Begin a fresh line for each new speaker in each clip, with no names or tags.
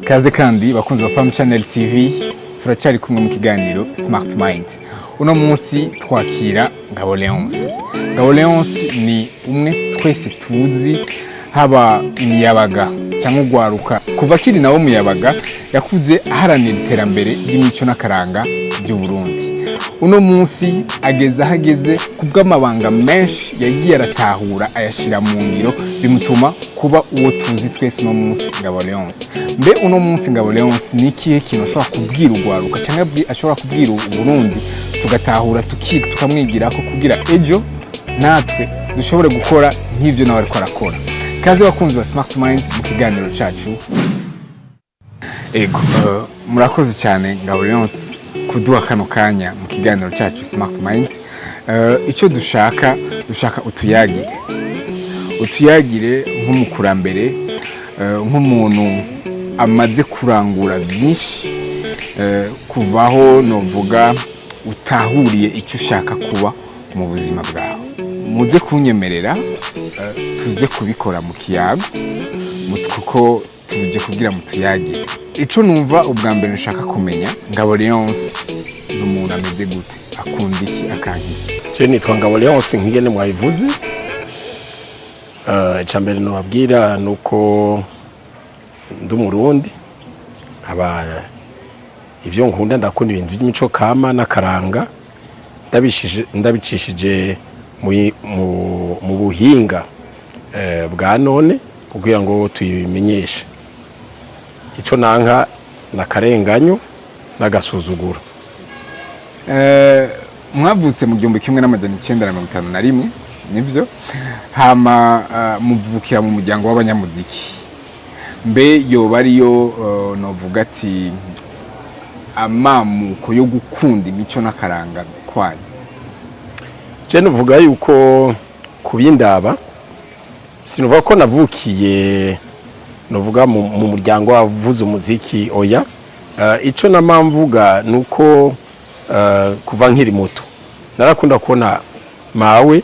Kaze kandi bakunzi ba Pam Channel TV, turacyari kumwe mu kiganiro Smart Mind. Uno munsi twakira Ngabo Leonce. Ngabo Leonce ni umwe twese tuzi, haba imiyabaga cyangwa ugwaruka. Kuva akiri nawe muyabaga, yakuze aharanira iterambere ry'imico n'akaranga by'u Burundi. Uno munsi ageze aho ageze kubw'amabanga menshi yagiye aratahura, ayashyira mu ngiro, bimutuma kuba uwo tuzi twese uno munsi, Ngabo Leonce. Mbe uno munsi Ngabo Leonce ni ikihe kintu ashobora kubwira ugwaruka cyangwa ashobora kubwira Uburundi, tugatahura, tukiga, tukamwigirako kugira ejo natwe dushobore gukora nk'ibyo nawe ariko arakora? Kaze bakunzi ba Smart Mind mu kiganiro cacu. Ego, murakoze cyane Ngabo Leonce kuduha kano kanya mu kiganiro cyacu Smart Mind. Icyo dushaka, dushaka utuyagire nk'umukurambere, nk'umuntu amaze kurangura byinshi, kuvaho novuga utahuriye icyo ushaka kuba mu buzima bwawe. Muze kunyemerera tuze kubikora mu kiyago, kuko tuje kugira mutuyagire. Ico numva ubwa mbere nshaka kumenya, Ngabo Leonce ni umuntu ameze gute? Akunda iki, akanka iki?
Je nitwa Ngabo Leonce nk'ingene mwabivuze. Ica mbere nobabwira nuko ndi Umurundi, nkaba ivyo nkunda, ndakunda ibintu by'imico kama n'akaranga, ndabicishije mu buhinga bwa none kugira ngo tubimenyeshe. Ico nanka nakarenganyo n'agasuzuguro.
Mwavutse mu 1951, nivyo? Hama muvukira mu muryango w'abanyamuziki. Mbe yoba ariyo novuga ati amamuko yo gukunda imico n'akaranga kwanyu?
Je nuvuga yuko kubindaba, sinuvuga ko navukiye nuvuga mu muryango wavuze umuziki, oya. Ico namamvuga nuko kuva nkiri muto narakunda kubona mawe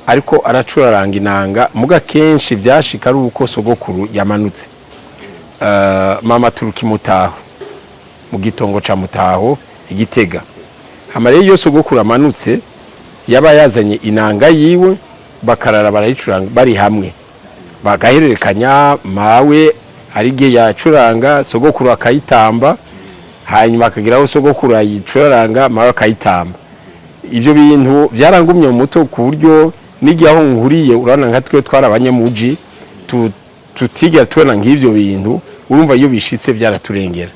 ariko aracuraranga inanga, muga kenshi vyashika ari uko sogokuru yamanutse. Mama turuka Mutaho, mu gitongo ca Mutaho Igitega. Hama rero iyo sogokuru amanutse, yaba yazanye inanga yiwe, bakarara barayicuranga bari hamwe, bagahererekanya. Mawe hari igihe yacuranga, sogokuru akayitamba, hanyuma akageraho sogokuru ayicuranga, mawe akayitamba. Ibyo bintu byarangumye mu muto, ku buryo n'igihe aho nkuriye, urabona nka twe twari abanyamuji, tutigera tubona nk'ibyo bintu. Urumva iyo bishitse byaraturengera.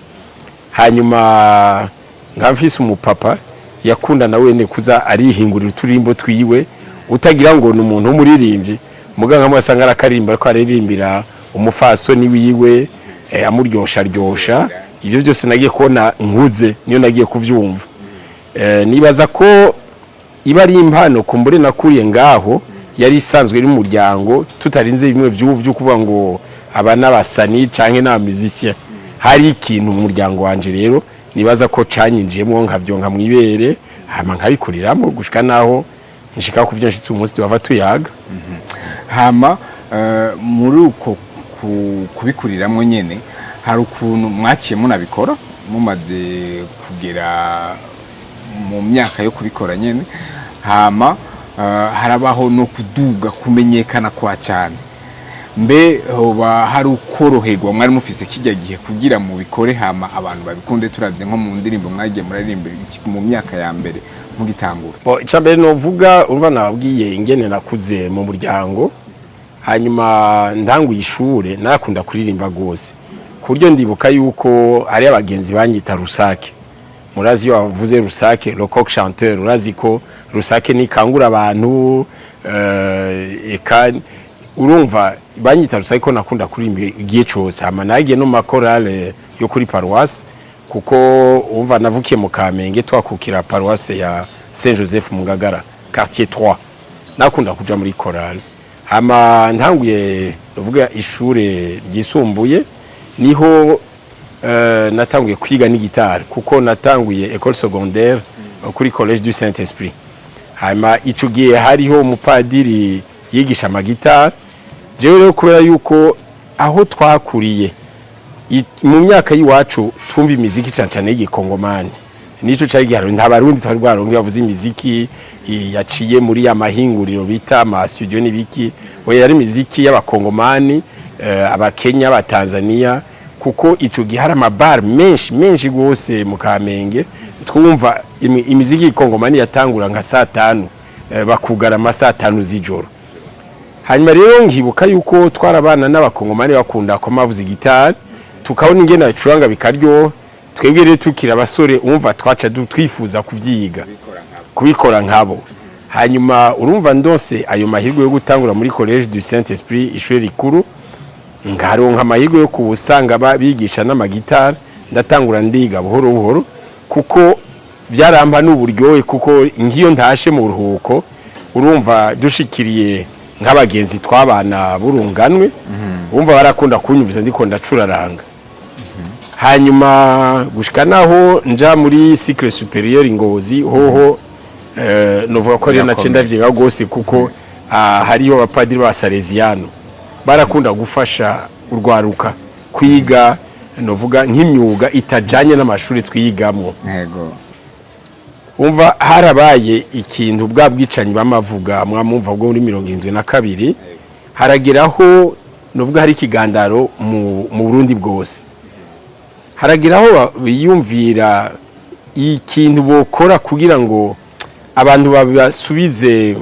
Hanyuma nka mfise umupapa yakunda na wene kuza arihingurira uturimbo twiwe, utagira ngo ni umuntu w'umuririmbyi, muga nkamwe asanga arakarimba ariko aririmbira umufasoni wiwe, amuryosha ryosha. Ibyo byose nagiye kubona nkuze, niyo nagiye kuvyumva. Nibaza ko iba ari impano kumbure nakuriye ngaho, yari isanzwe iri mu muryango, tutarinze bimwe vy'ubu byo kuvuga ngo aba n'abasani canke n'aba musicien. Hari ikintu mu muryango wanje rero nibaza ko canyinjiyemo, nkavyonka mwibere, hama nkabikuriramo gushika naho nshika ku byo nshitse umunsi bava tuyaga.
Hama muri uko kubikuriramwo nyene, hari ukuntu mwaciye munabikora mumaze kugera mu myaka yo kubikora nyene. Hama harabaho no kuduga, kumenyekana kwa cyane. Mbe hoba hari ukoroherwa mwari mufise kijya gihe kugira mubikore, hama abantu babikunde, turavye nko mu ndirimbo mwagiye muraririmba mu myaka ya mbere mugitangura?
Bo, icambere novuga, urumva nababwiye ingene nakuze mu muryango. Hanyuma ndanguye ishure, narakunda kuririmba gose, ku buryo ndibuka yuko hari abagenzi banyita Rusake. Murazi iyo bavuze Rusake, le coq chanteur, urazi ko Rusake nikangura abantu. Eka urumva banyita Rusake ko nakunda kuririmba igihe cose. Hama nagiye no mu makorale yo kuri paroisse, kuko umva navukiye mu Kamenge, twakukira paroisse ya Saint Joseph mu Ngagara, quartier 3. Nakunda kuja muri chorale. Hama ntanguye ndavuga ishure ryisumbuye, niho natanguye kwiga n'igitari, kuko natanguye école secondaire kuri Collège du Saint Esprit. Hama ico gihe hariho umupadiri yigisha amagitari. Jewe rero kubera yuko aho twakuriye Mu myaka y'iwacu twumva imiziki cyane cyane y'igikongomani, nico cari gihari. Nta Barundi twari bwaronke bavuze imiziki yaciye muri ya mahinguriro bita ama studio n'ibiki. Oya, yari imiziki y'abakongomani, abakenya, abatanzania, kuko ico gihe hari amabar menshi menshi gose mu Kamenge. Twumva imiziki y'ikongomani yatangura nka saa 5, bakugara ama saa 5 z'ijoro. Hanyuma rero nkibuka yuko twarabana n'abakongomani bakunda ko mavuza gitari, tukabona ingene bacuranga bikaryoha. Twebwe rero tukiri abasore, umva, twaca twifuza kuvyiga, kubikora nkabo. Hanyuma urumva ndose ayo mahirwe yo gutangura muri Collège du Saint Esprit, ishuri rikuru, nkaronka amahirwe yo kubusanga bigisha n'amagitari. Ndatangura ndiga buhoro buhoro, kuko byarampa n'uburyohe, kuko ngiyo ntashe mu buruhuko, urumva dushikiriye nk'abagenzi twabana burunganwe, urumva barakunda kunyumviza ndiko ndacuraranga. Hanyuma gushika naho nja muri cycle supérieur Ngozi hoho, novuga ko ariyo nace ndavyiga rwose, kuko hariyo abapadiri ba Salesiano barakunda gufasha urwaruka kwiga, novuga nk'imyuga itajanye n'amashuri twigamwo. Umva, harabaye ikintu bwa bwicanyi bamavuga mwamumva bwo muri 72, harageraho novuga hari ikigandaro mu Burundi bwose. Harageraho biyumvira ikintu bokora kugira ngo abantu babasubize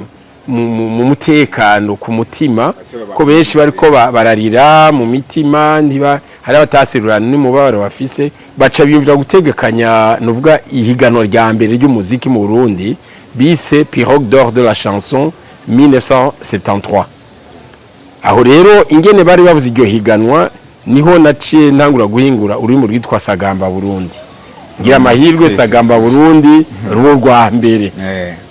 mu mutekano ku mutima, ko benshi bariko bararira mu mitima, ntiba hari abataserurana n'umubabaro bafise. Baca biyumvira gutegekanya, nuvuga, ihiganwa rya mbere ry'umuziki mu Burundi bise Pirogue d'or de la chanson 1973. Aho rero ingene bari bavuze iryo higanwa, niho naciye ntangura guhingura ururimi rwitwa Sagamba Burundi. Ngira amahirwe,
Twese.
Sagamba Burundi rubo rwa mbere.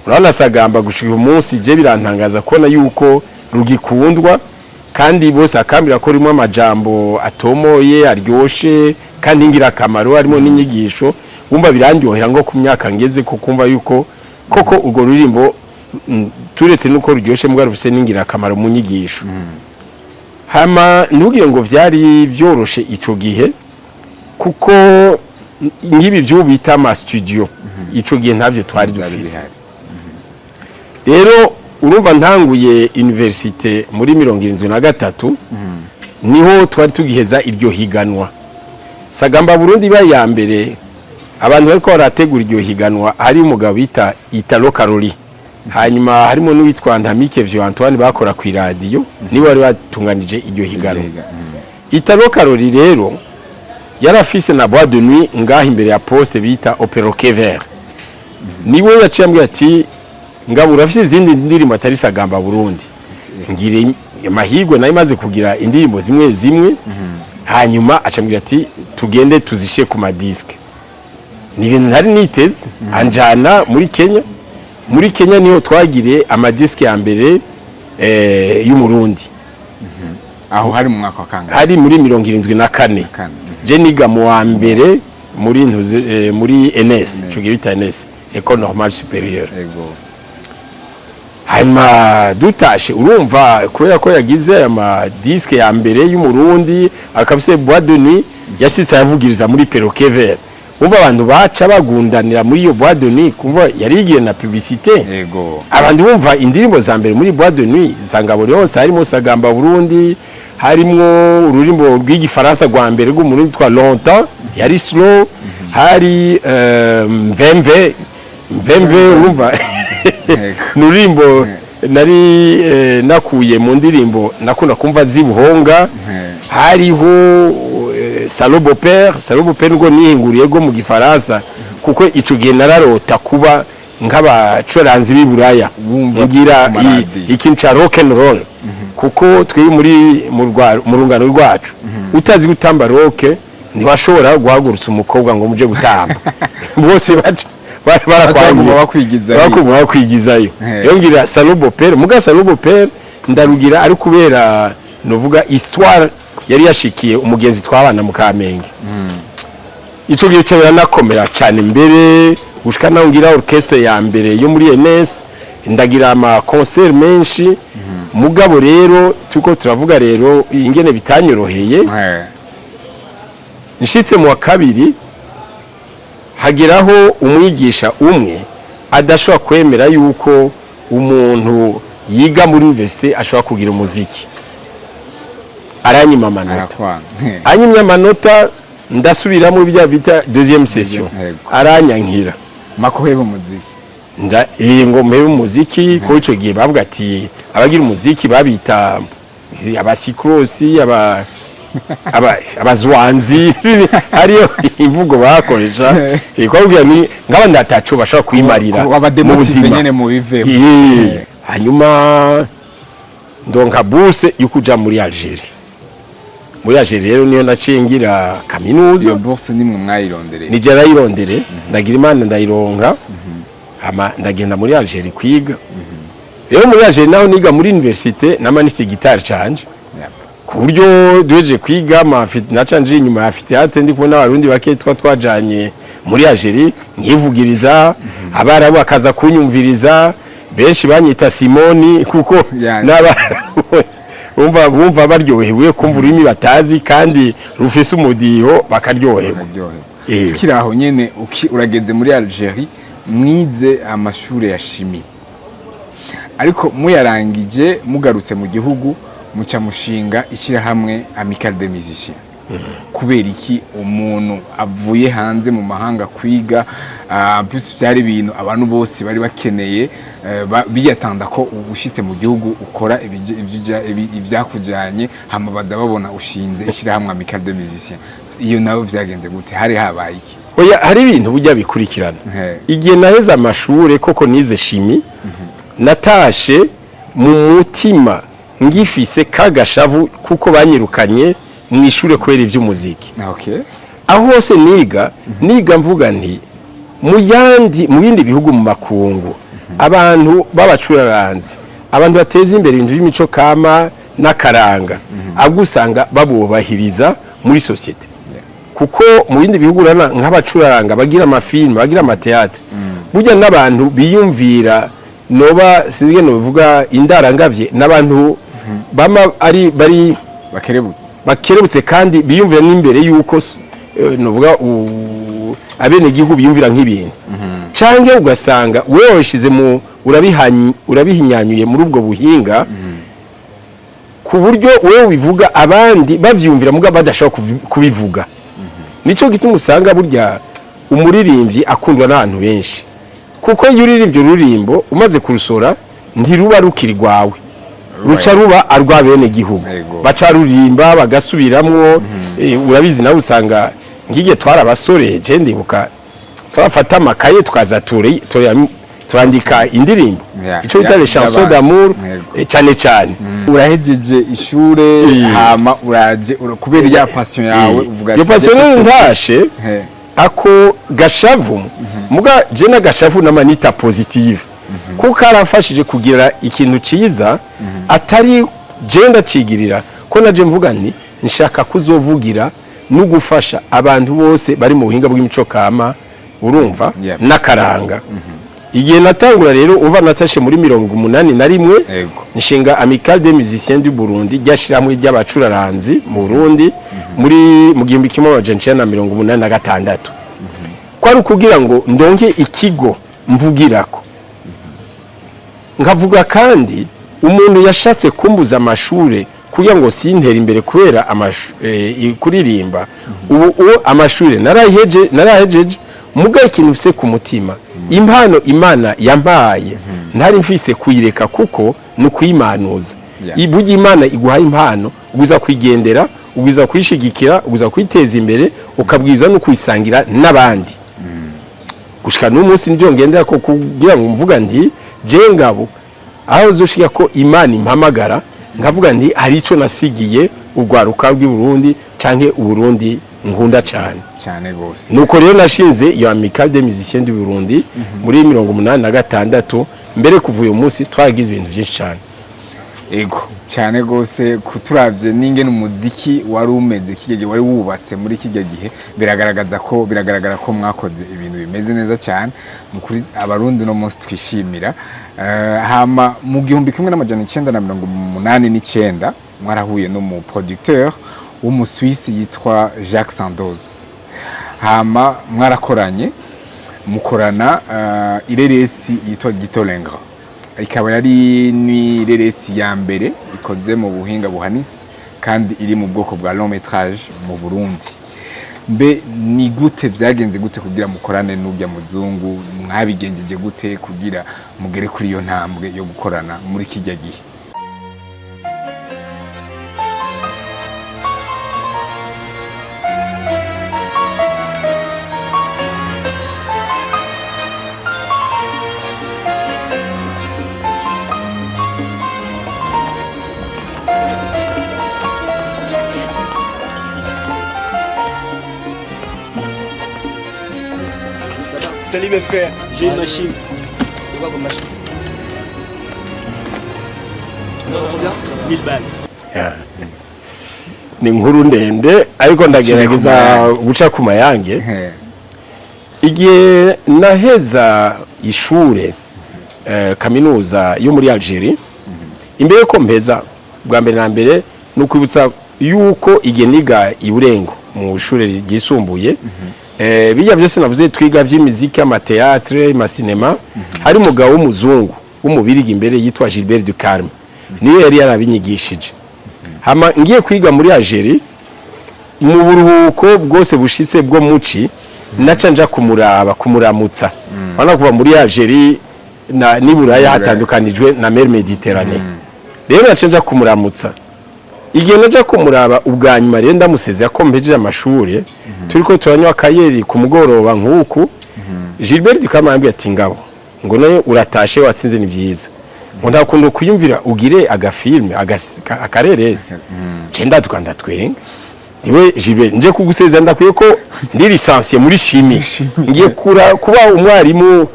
Urabona, Sagamba gushika uyu munsi je birantangaza kubona yuko rugikundwa, kandi bose akambira ko rimwe amajambo atomoye, aryoshe kandi ingirakamaro, harimo n'inyigisho. Wumva birandyohera ngo ku myaka ngeze ko kumva yuko koko urwo rurimbo, turetse nuko ruryoshe, mbwa rufise n'ingirakamaro mu nyigisho. Hama ntugire ngo vyari vyoroshe ico gihe, kuko nk'ibi vy'ubu bita ama studio, ico gihe ntavyo twari
Byari
dufise.
bihari.
Rero urumva ntanguye université muri 73, niho twari tugiheza iryo higanwa. Sagamba Burundi iba ya mbere. Abantu bariko barategura iryo higanwa, hari umugabo bita Italo Karoli, hanyuma harimo n'uwitwa Ntamike Vyo Antoine bakora ku iradiyo, nibo bari batunganije iryo higanwa. Italo Karoli rero yarafise na boîte de nuit ngaho imbere ya poste bita Au Perroquet Vert. Niwe yaciye ambwira ati: "Ngabo, urafise izindi ndirimbo atari Sagamba Burundi?" Ngire amahirwe nayo imaze kugira indirimbo zimwe zimwe. Hanyuma acambwira ati: "Tugende tuzishe ku ma disques." Ni ibintu ntari niteze. Anjana muri Kenya. Muri Kenya niho twagiriye ama disques ya mbere y'Umurundi.
Aho hari mu mwaka wa kangahe?
Hari muri 74.
Kane.
Je niga mu wa mbere muri ntuze, muri ENS, ico gihe bita ENS, École Normale Supérieure. Hanyuma dutashe, urumva, kubera ko yagize ama disques ya mbere y'Umurundi, akabise boîte de nuit, yashitse ayavugiriza muri Perroquet Vert. Umva, abantu baca bagundanira muri iyo boîte de nuit, kumva yari yigiye na publicité. Abantu bumva indirimbo za mbere muri boîte de nuit za Ngabo Leonce, harimo Sagamba Burundi, harimwo ururimbo rw'igifaransa rwa mbere rw'Umurundi twa Longtemps, yari slow, hari Mvemve Mvemve. Urumva, ni ururimbo nari nakuye mu ndirimbo nakunda kumva z'ibuhonga. Hariho Salo Beau-père. Salo Beau-père ngo nihinguriye rwo mu gifaransa, kuko ico gihe nararota kuba nk'abacuranzi b'i Buraya,
Bumva
ngira
ku maradiyo.
ikintu ca rock and roll, kuko twebwe muri mu rungano rwacu utazi gutamba rock ntiwashobora guhagurutsa umukobwa ngo muje gutamba. Bose baca
Baguma
barakwangiye,
bakwigizayo.
bakuguma bakwigizayo. Rero ngira Salo Beau-père, muga Salo Beau-père ndarugira ari kubera, novuga, histoire yari yashikiye umugenzi twabana mu Kamenge. Ico gihe cyo biranakomera cyane mbere, gushika naho ngira orchestre ya mbere yo muri ENS, ndagira ama concert menshi. Mugabo rero tuko turavuga rero ingene bitanyoroheye. Nshitse mu wa kabiri, hageraho umwigisha umwe adashobora kwemera yuko umuntu yiga muri université ashobora kugira umuziki, aranyima amanota.
Arakwanga.
Anyimye amanota, ndasubiramo ibya bita deuxième session. Aranyankira.
Makuheba umuziki.
Nda ngo mpebe umuziki, ko ico gihe bavuga ati abagira umuziki babita abasikrosi, aba abazwanzi, ariyo imvugo bakoresha. Kwabwira ni ngaba ndataco bashobora kwimarira mu
aba démotivé
buzima.
Nyene mu bivemo.
Hanyuma ndonka bourse yo kuja muri Algeria. Muri Algeria rero niyo naciye ngira kaminuza.
Iyo bourse nimwe mwayirondereye?
Nije narayirondere, ndagira Imana ndayironka, hama ndagenda muri Algeria kwiga. Rero muri Algeria naho niga muri université, namanitse gitari canje, ku buryo duhejeje kwiga naca nje inyuma ya amphithéâtre, ndi kubona Abarundi bake twa twajanye muri Algeria, nkivugiriza, abarabu bakaza kunyumviriza. Benshi banyita Simoni kuko n'aba bumva baryohewe kumva ururimi batazi kandi rufise umudiho, bakaryoherwa.
Bakaryoherwa. Tukiri aho nyene, urageze muri Algeria, mwize amashure ya chimie, ariko muyarangije mugarutse mu gihugu, muca mushinga ishyirahamwe Amicale des Musiciens. Kubera iki umuntu avuye hanze mu mahanga kwiga, plus byari ibintu abantu bose bari bakeneye, biyatanda ko ushitse mu gihugu ukora ivyakujanye, hama baza babona ushinze ishyirahamwe Amicale des Musiciens? Iyo nawe vyagenze gute? Hari habaye iki?
Oya, hari ibintu burya bikurikirana. Igihe naheze amashure, koko nize chimie, natashe mu mutima ngifise kagashavu kuko banyirukanye mu ishure kubera ivy'umuziki. Aho hose niga mvuga nti mu yandi, mu bindi bihugu, mu makungu, abantu b'abacuraranzi, abantu bateza imbere ibintu by'imico kama n'akaranga, ahubwo usanga babubahiriza muri société, kuko mu bindi bihugu urabona nk'abacuraranga bagira ama films, bagira ama théâtres, burya n'abantu biyumvira, noba sinzi nobivuga, indarangavye, n'abantu bama ari bari
bakerebutse.
Bakerebutse kandi biyumvira n'imbere yuko novuga abenegihugu biyumvira nk'ibintu, canke ugasanga wewe wabishize mu urabihinyanyuye muri ubwo buhinga, ku buryo wewe ubivuga abandi bavyumvira muga badashobora kubivuga. Nico gituma usanga burya umuririmbyi akundwa n'abantu benshi, kuko iyo uririmbye ururimbo umaze kurusora, ntiruba rukiri rwawe, ruca ruba arwa bene gihugu. Baca ruririmba bagasubiramwo. Urabizi nawe, usanga nk'igihe twari abasore, je ndibuka twafata amakaye tukaza turandika indirimbo, ico bita les chansons d'amour. Cyane cyane.
Urahejeje ishure, hama uraje kubera ya passion yawe, uvuga
iyo
ati
passion rero ntashe ako gashavu, muga je n'agashavu n'amanita positive, kuko karafashije kugira ikintu ciza, atari je ndacigirira ko naje mvuga nti nshaka kuzovugira no gufasha abantu bose bari mu buhinga bw'imico kama, urumva, n'akaranga. Igihe natangura rero, umva, natashe muri 81, nshinga Amicale des Musiciens du Burundi, ryashirahamwe ry'abacuraranzi mu Burundi, muri mu 1986, kwari ukugira ngo ndonke ikigo mvugirako, nkavuga kandi umuntu yashatse kumbuza amashure kugira ngo sintere imbere kubera kuririmba. Ubu uwo amashure naraheje, narahejeje, muga ikintu mfise ku mutima, impano Imana yampaye, ntari mfise kuyireka kuko ni ukuyimanuza. Burya Imana iguhaye impano, ubwiza kuyigendera, ubwiza kuyishigikira, ubwiza kuyiteza imbere, ukabwiza no kuyisangira n'abandi. Gushika n'umunsi nivyo ngendera ko, kugira ngo mvuga nti je Ngabo, aho uzoshika ko Imana impamagara, nkavuga nti hari ico nasigiye urwaruka rw'i Burundi canke Uburundi nkunda cane.
Cyane gose.
Nuko rero nashinze iyo Amicale des Musiciens du Burundi muri 86. Mbere kuva uyu munsi twagize ibintu byinshi cyane.
Ego, cyane gose. Kuturavye n'ingene umuziki wari umeze kirya gihe, wari wubatse muri kirya gihe, biragaragaza ko, biragaragara ko mwakoze ibintu bimeze neza cyane mu kuri Abarundi no munsi twishimira. Hama mu 1989 mwarahuye no mu producteur. W'Umuswisi yitwa Jacques Sandoz. Hama mwarakoranye, mukorana ireresi yitwa Gito Lengra, ikaba yari n'ireresi ya mbere ikoze mu buhinga buhanitse kandi iri mu bwoko bwa long métrage mu Burundi. Mbe ni gute vyagenze gute kugira mukorane n'urya muzungu? Mwabigenjeje gute kugira mugere kuri iyo ntambwe yo gukorana muri kirya gihe?
Salut mes frères, j'ai une machine. C'est quoi comme machine? Non, combien? 1000 balles.
Ni inkuru ndende, ariko ndagerageza guca ku mayange. Igihe naheza ishure kaminuza yo muri Algeria, imbere ko mpeza, bwa mbere na mbere ni ukwibutsa yuko igihe niga i Burengo mu ishure ryisumbuye, bijya byose navuze twiga by'imiziki, ama théâtre, amasinema, hari umugabo w'umuzungu w'umubirigi imbere yitwa Gilbert Ducarme, niwe yari yarabinyigishije. Hama ngiye kwiga muri Algeria, mu buruhuko bwose bushitse bwo muci, naca nja kumuraba, kumuramutsa. Wana kuva muri Algeria na n'iburaya hatandukanijwe na mer Méditerranée. Rero naca nja kumuramutsa. Igihe naja kumuraba ubwa nyuma rero, ndamusezera ko mpejeje amashuri, turiko turanywa akayeri ku mugoroba nk'uku, Gilbert Ducarme arambwira ati: "Ngabo," ngo, "nayo uratashe, watsinze, ni byiza," ngo, "ndakunda kuyumvira ugire aga film, akareresi." Nce ndaduka, ndatwenga. Niwe Gilbert, nje kugusezera, ndakwiye ko ndi licencié muri chimie, ngiye kuba umwarimu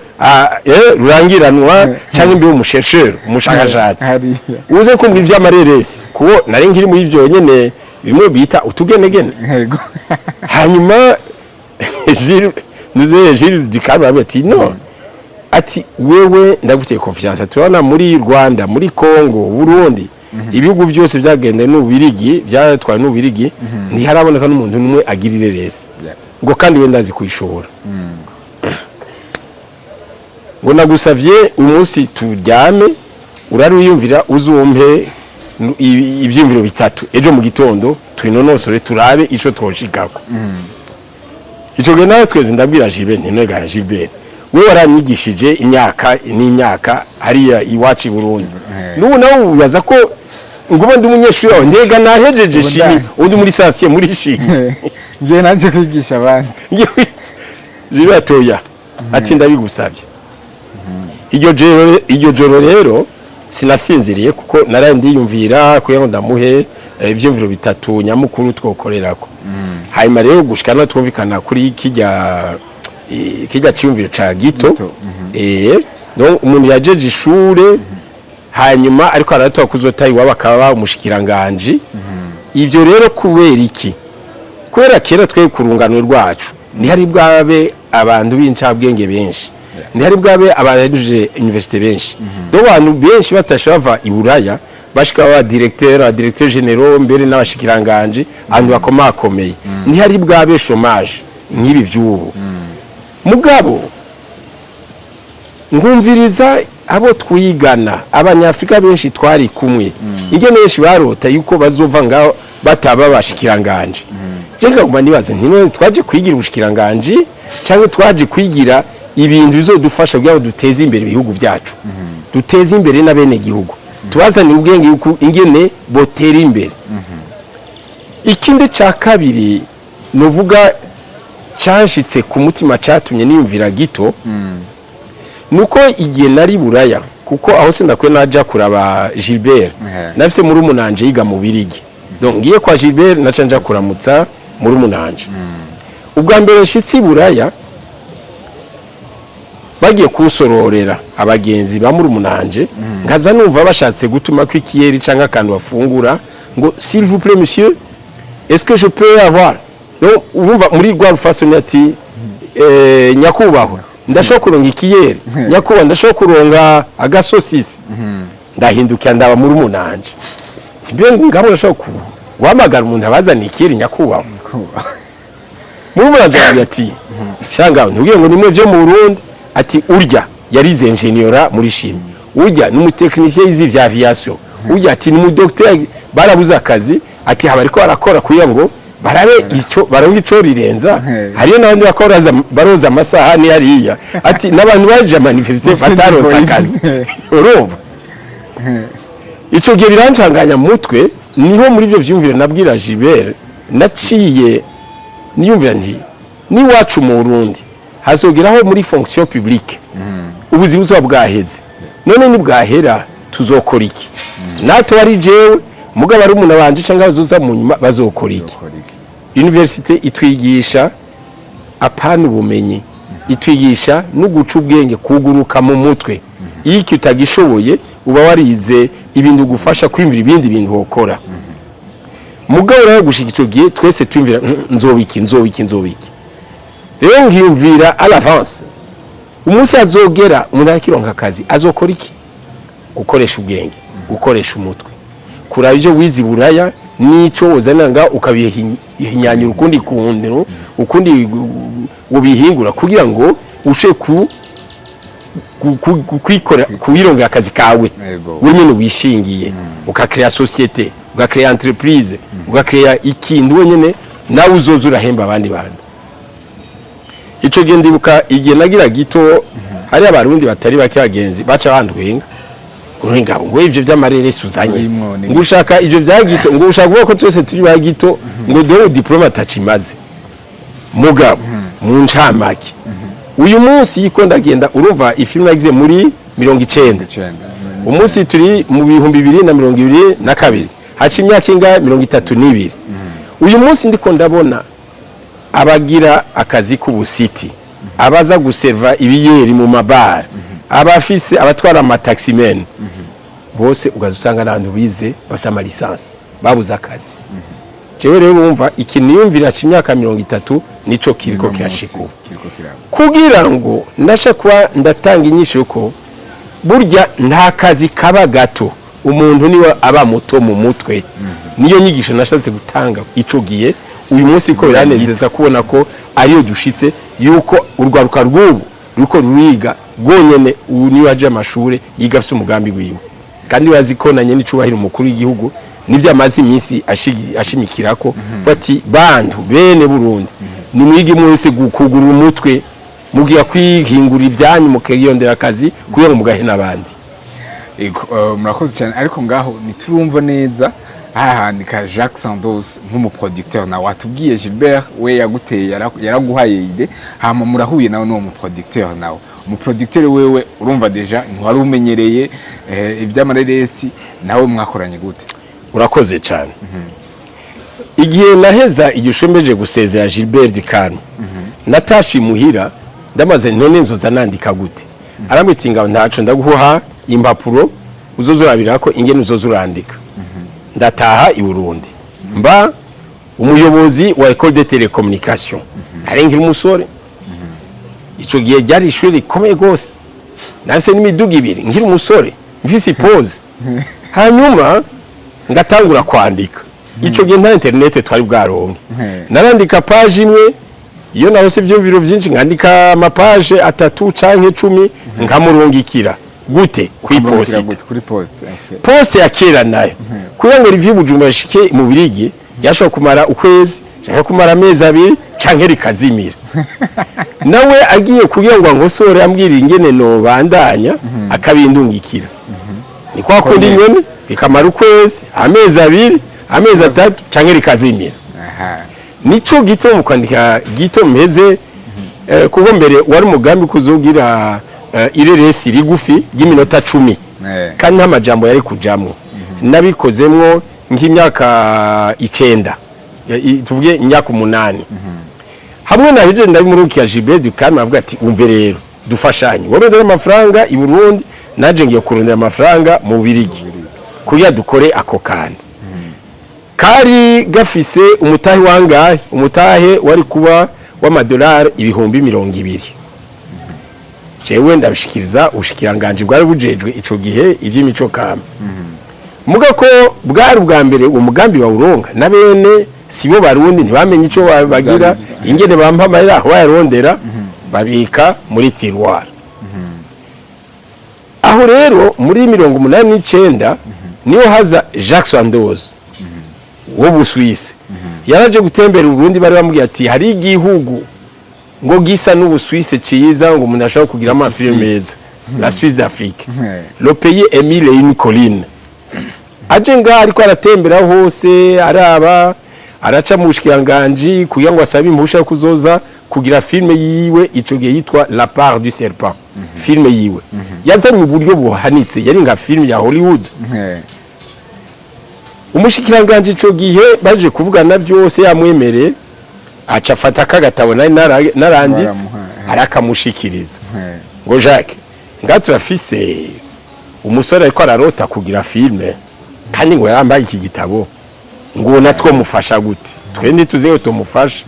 rurangiranwa cyangwa mbe umu chercheur, umushakashatsi.
Hariya.
Uze kumva ivy'amareresi, kuko nari nkiri muri ivyo nyene bimwe bita utugenegene. Hanyuma Gilles nuze Gilles Ducarme aravuga ati: "No," ati, "wewe ndagufitiye confiance. Turabona muri Rwanda, muri Congo, Burundi, ibihugu byose byagenda n'Ubirigi, byatwaye n'Ubirigi, ntiharaboneka n'umuntu n'umwe agira ireresi." Ngo kandi we ndazi kuyishobora. Ngo nagusavye umunsi turyame, urari wiyumvira, uzumpe ivyiyumviro bitatu, ejo mu gitondo twinonosore, turabe ico twoshikako. Ico gihe nawe twese ndabwira Gilbert nti: "Nega Gilbert, we waranyigishije imyaka n'imyaka hariya iwacu i Burundi, n'ubu nawe ubaza ko nguba ndi umunyeshuri wawe? Ndega nahejeje
Ubu
chimie, undi muri licencié muri chimie."
Ngiye nanjye kwigisha abandi.
Gilbert atoya, ati: "Ndabigusabye." Iryo joro rero sinasinziriye, kuko naraye ndiyumvira kugira ngo ndamuhe ivyiyumviro bitatu nyamukuru twokorerako. Hanyuma rero gushika no twumvikana kuri kijya ciyumviro ca Gito.
Gito.
Donc umuntu yajeje ishure, hanyuma ariko aratora kuzota iwabo akaba umushikiranganje. Ibyo rero kubera iki? Kubera kera twe ku rungano rwacu ntihari bwabe abantu b'incabwenge benshi, ntihari bwabe abahejeje université benshi. Donc abantu benshi batashe bava i Buraya, bashika ba directeur, ba directeur généraux, mbere n'abashikiranganje, abantu bakomakomeye. Ntihari bwabe chômage nk'ibi vy'ubu. Mugabo ngumviriza abo twigana, Abanyafrika benshi twari kumwe, ingene benshi barota yuko bazova ngaho bataba bashikiranganje. Je nkaguma nibaza nti: none twaje kwigira ubushikiranganje cyangwa twaje kwigira ibintu bizodufasha kugira ngo duteze imbere ibihugu byacu, duteze imbere n'abene gihugu, tubazanire ubwenge yuko ingene botera imbere? Ikindi ca kabiri nuvuga canshitse ku mutima, catumye niyumvira Gito, nuko igihe nari Buraya, kuko aho sindakwiye naja kuraba Gilbert, nafise muri umunanje yiga mu Birigi. Donc ngiye kwa Gilbert, naca nja kuramutsa muri umunanje. Ubwa mbere nshitse i Buraya, bagiye kunsororera abagenzi ba muri umunanje, nkaza numva bashatse gutuma ko ikiyeri canke akantu bafungura, ngo: "S'il vous plaît monsieur, est-ce que je peux avoir?" Donc urumva muri rwa rufasoni ati: "Nyakubahwa, ndashobora kuronga ikiyeri? Nyakubahwa, ndashobora kuronga agasosisi?" Ndahindukira ndaba muri umunanje, mbe ngabo ndashobora Guhamagara umuntu abazana ikiri, nyakubahwa. Murumuna wanje ati: "Shanga, ntubwiye ngo nimwe vyo mu Burundi." Ati: "Urya yarize ingénieur muri chimie, urya ni umutekinicien yize ivya aviation, urya ati ni umudocteur, barabuze akazi." Ati: "Haba ariko barakora kugira ngo barabe ico baronke ico rirenza." Hariyo n'abandi bakora baroza amasahani hariya. Ati n'abantu baje manifester
Bafise
bataronse
niveau.
akazi. Urumva, ico gihe birancanganya mu mutwe. Niho muri ivyo vyumviro nabwira Gilbert, naciye niyumvira nti n'iwacu mu Burundi hazogeraho muri fonction publique ubuzima buzoba bwaheze. None nibwahera tuzokora iki? Natwe ari jewe mugabo ari umuntu wanje cyangwa bazoza mu nyuma bazokora iki? Université itwigisha apana ubumenyi, itwigisha no guca ubwenge, kuguruka mu mutwe. Iyo iki utagishoboye, uba warize ibintu gufasha kwiyumvira ibindi bintu wokora. Mugabo rero gushika ico gihe twese twiyumvira: nzobiki, nzobiki, nzobiki?" Rero nkiyumvira à l'avance, umunsi azogera umuntu arakironka akazi azokora iki? Gukoresha ubwenge, gukoresha umutwe, kuraba ibyo wize i Buraya n'ico uzana nga ukabihinyanyura ukundi kuntu, ukundi ubihingura kugira ngo ushe ku kwikora kwirongera akazi kawe wenyine wishingiye, ukakrea société, ugakrea entreprise, ugakrea ikintu wenyine nawe uzoza urahemba abandi bantu. Ico gihe ndibuka igihe nagira gito, hari Abarundi batari bake, bagenzi, baca bandwenga ngo: "Ngo ivyo vy'amareresi uzanye,
Urimwo ni-
ngo ushaka ivyo vya gito, ngo ushaka kuvuga ko twese turi ba gito, ngo dore diplôme atacimaze." Mugabo mu ncamake, uyu munsi yiko ndagenda, urumva ifilm nagize muri 90,
90.
umunsi turi mu 2022, haca imyaka ingahe? 32. Uyu munsi ndiko ndabona abagira akazi k'ubusiti, abaza guserva ibiyeri mu mabara, abafise abatwara amataximene, bose ugaza usanga n'abantu bize bafise ama licence babuze akazi. Jewe rero wumva iki niyumvira haca imyaka 30 nico kiriko
Uno munsi
kirashika ubu.
Kiriko kiraba.
Kugira ngo ndasha kuba ndatanga inyishu ko burya nta kazi kaba gato, umuntu niwe aba muto mu mutwe. Niyo nyigisho nashatse gutanga ico gihe. Uyu munsi ko biranezeza kubona ko ariyo dushitse, yuko urwaruka rw'ubu ruriko ruriga rwonyene. Ubu niwe aje amashure yiga afise umugambi wiwe, kandi bazi ko na nyene icubahiro umukuru w'igihugu nivyo amaze iminsi ashimikirako bati: "Bantu bene Burundi, nimwige mwese kugurura umutwe, mugiye kwihingura ibyanyu, mukiyondera akazi kugira ngo mugahe n'abandi."
Ego, murakoze cyane. Ariko ngaho ntiturumva neza hahandika Jacques Sandos nk'umuproducteur. Nawe watubwiye Gilbert we yaguteye, yaraguhaye idée, hama murahuye nawe n'uwo muproducteur. Nawe umuproducteur wewe, urumva déjà ntiwari umenyereye ivy'amareresi, nawe mwakoranye gute?
Urakoze cyane. Igihe naheza igishombeje gusezera Gilbert Ducano, natashe imuhira ndamaze: "None nzoza nandika gute?" Arambwira ngo: "Ntaco, ndaguha impapuro uzoza urabira ko ingene uzoza urandika." Ndataha i Burundi, mba umuyobozi wa École de Télécommunication. Narengira umusore, ico gihe ryari ishuri rikomeye gose, nafise n'imiduga ibiri nkiri umusore, mfise ipoze. Hanyuma ngatangura kwandika. Ico gihe nta internet twari bwaronke. Narandika page imwe. Iyo narose ivyumviro vyinshi, nkandika amapaje 3 canke 10, nkamurungikira gute? Kwiposita.
Gute? Kuri poste, okay.
Poste ya kera nayo, kugira ngo rivi Bujumbura rishike mu Birigi, ryashobora kumara ukwezi canke kumara amezi 2 canke rikazimira. Nawe agiye kugira ngo ankosore, ambwira ingene nobandanya, akabindungikira ni kwa kundi nyene, bikamara ukwezi, amezi 2, amezi 3 canke rikazimira. Nico gito mu kwandika gito meze, kuko mbere wari umugambi kuzogira ireresi rigufi ry'iminota 10 kandi nta majambo yari kujamwo. Nabikozemwo nk'imyaka 9, tuvuge imyaka 8. Hamwe na hije ndabimurukira Gilbert Ducam, avuga ati: "Umve rero, dufashanye, worondera amafaranga i Burundi, naje ngiye kurondera amafaranga mu Birigi kugira dukore ako kantu." Kari gafise umutahe wangahe? Umutahe wari kuba w'amadolari 20,000. Jewe ndabishikiriza ubushikiranganje bwari bujejwe ico gihe ivy'imico kama. Muga ko bwari ubwa mbere uwo mugambi bawuronga, na bene sibo Barundi ntibamenye ico bagira.
Vyari.
Ingene bampa amahera, aho bayarondera, babika muri tiroir. Aho rero muri 89 niho haza Jacques Sandoz wo Busuwisi, yaraje gutembera Uburundi. Bari bamubwiye ati hari igihugu ngo gisa n'Ubusuwisi ciza, ngo umuntu ashobora kugira ama films
Suisse.
meza, la Suisse d'Afrique, le pays est mille et une colline. Aje ngaha, ariko aratembera hose, araba, araca mu bushikiranganji kugira ngo asabe impusha yo kuzoza kugira filme yiwe. Ico gihe yitwa La Part du Serpent. Filme yiwe yazanye uburyo buhanitse, yari nka filme ya Hollywood. Umushikiranganji ico gihe baje kuvugana byose, yamwemereye, aca afata kagatabo nari naranditse,
Baramuha,
arakamushikiriza ngo: "Jacques, nga turafise umusore ariko ararota kugira filme, kandi ngo yarambaye iki gitabo, ngo natwo mufasha gute? Twe ntituzi ngo tumufasha."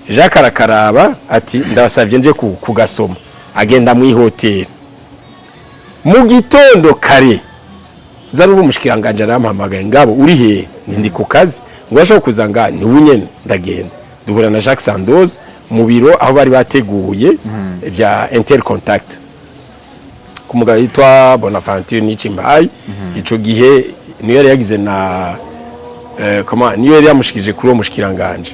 Jacques arakaraba ati: "Ndabasabye nje kugasoma." Agenda mu ihoteli mu gitondo kare, za umushikiranganje arampamagaye: "Ngabo, uri he?" Ndi ku kazi. Ngo ashobora kuza nga ni nyene. Ndagenda, duhura na Jacques Sandoz mu biro aho bari bateguye bya Intercontact, ku mugabo yitwa Bonaventure Nichimbaye. Ico gihe niyo yari yagize na comment, niyo yari yamushikije kuri uwo mushikiranganje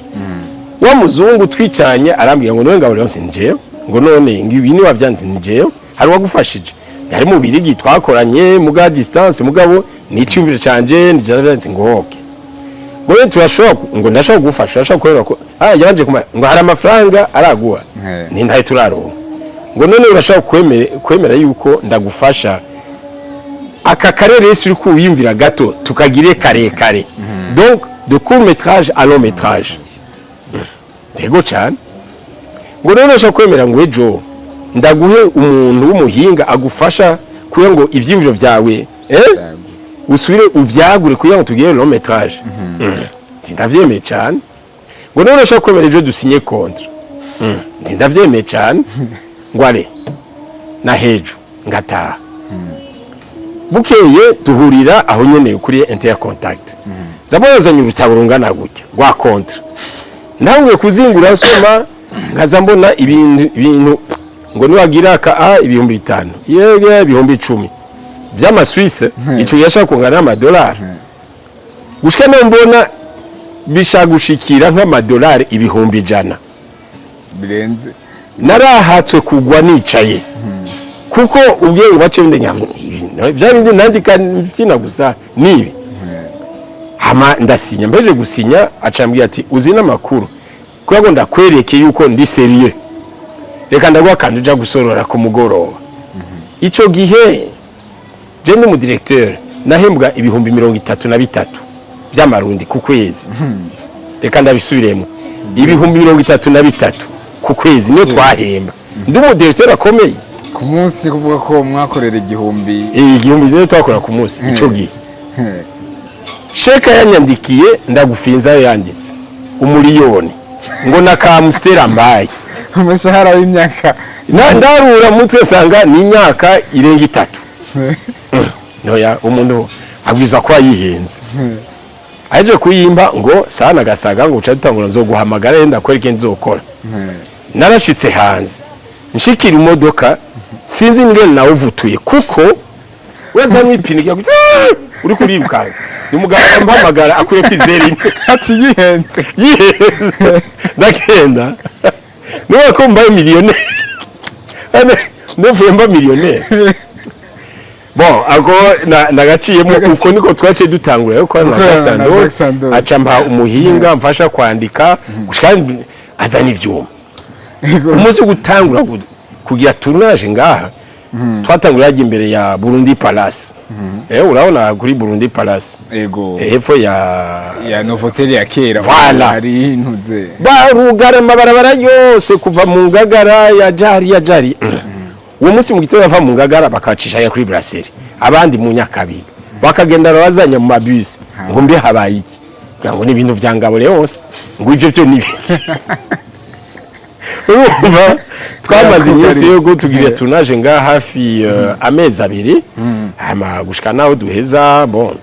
wa muzungu. Twicaranye, arambwira ngo: "Niwe Ngabo Leonce?" "Njewe." Ngo: "None ngo ibi ni wavyanze?" "Njewe." "Hari wagufashije?" "Yari mu Birigi twakoranye muga distance, mugabo ni icyumviro canje nje." Ngo: "Okay." Ngo rero turashobora ngo ndashobora kugufasha, urashobora kubera ko yabanje kuma ngo hari amafaranga araguha. Ni ntayo turaronka. Ngo: "None urashobora kwemera yuko ndagufasha aka karere uri kuwiyumvira gato tukagire karekare, donc de court métrage à long métrage?" "Ndego cyane." Ngo: "None urashobora kwemera ngo ejo ndaguhe umuntu w'umuhinga agufasha kugira ngo ivyiyumviro vyawe usubire uvyagure kugira ngo tugire long métrage?" Nti: "Ndavyemeye cyane." Ngo: "None urashobora kwemera ejo dusinye contrat?" Nti: "Ndavyemeye cyane." Ngo: "Are na hejo." Ngataha, bukeye duhurira aho nyene kuri Intercontact, zabozanye urutabo rungana gutya rwa contrat. Nawe kuzingura nsoma, nkaza mbona ibintu ngo niwagira ka a 5000, yege 10,000 by'amaswisse, ico yashaka kungana n'amadolari, gushika no mbona bishagushikira nk'amadolari 100,000.
Birenze.
Narahatswe kugwa nicaye, kuko ubwenge bace bindi bya bindi nandika mbyina gusa nibi. Hama ndasinya. Mbeje gusinya, acambwiye ati: "Uzi n'amakuru, kugira ngo ndakwereke yuko ndi sérieux, reka ndaguha akantu uja gusorora ku mugoroba." Ico gihe je ndi mu directeur, nahembwa 33,000 by'amarundi ku kwezi. Reka ndabisubiremo: 33,000 ku kwezi niyo twahemba, ndi umu directeur akomeye.
Ku munsi, kuvuga ko mwakorera 1000?
1000 niyo twakora ku munsi ico gihe. Chèque yanyandikiye, ndagufinza ayo yanditse, 1,000,000, ngo na kamusitera mbaye.
Umushahara w'imyaka?
Ndarura mutwe sanga ni imyaka irenga 3. Ntoya umuntu abwirizwa kuba yihenze. Aje kuyimba ngo sana gasaga, ngo uca dutangura, nzoguhamagara yenda kwereke nzokora. Narashitse hanze, nshikira imodoka, sinzi ingene nawuvutuye, kuko weza ipine igira gutya, uri kurirukanga, ni umugabo ampamagara akuye kwizera imwe.
Ati yihenze.
Yihenze. Ndagenda niba ko mbaye millionnaire, ndavuye mba millionnaire. Bon, ako nagaciyemo uko niko twaciye dutangura yo kwa na
Gukorana
Jacques
na
Sandoz.
Jacques Sandoz.
Aca mpa umuhinga mfasha kwandika gushika azana ivyuma. Umunsi wo gutangura kugira tournage ngaha, twatangura yagiye imbere ya Burundi Palace. Urabona kuri Burundi Palace?
Ego.
Hepfo ya
Ya Novotel ya kera.
Voilà.
Hari intuze.
Barugara amabarabara yose kuva mu Ngagara ya jari ya jari. Uwo munsi mu gitondo bava mu Ngagara bakacisha ya kuri Brasserie, abandi mu Nyakabiga, bakagenda bazanya mu mabus. Ngo: "Mbe habaye iki?" Kugira ngo ni ibintu vya Ngabo Leonce, ngo ivyo byo nibi. Urumva twamaze iminsi yo tugira tournage ngaha hafi amezi 2. Hama gushika naho duheza, bon,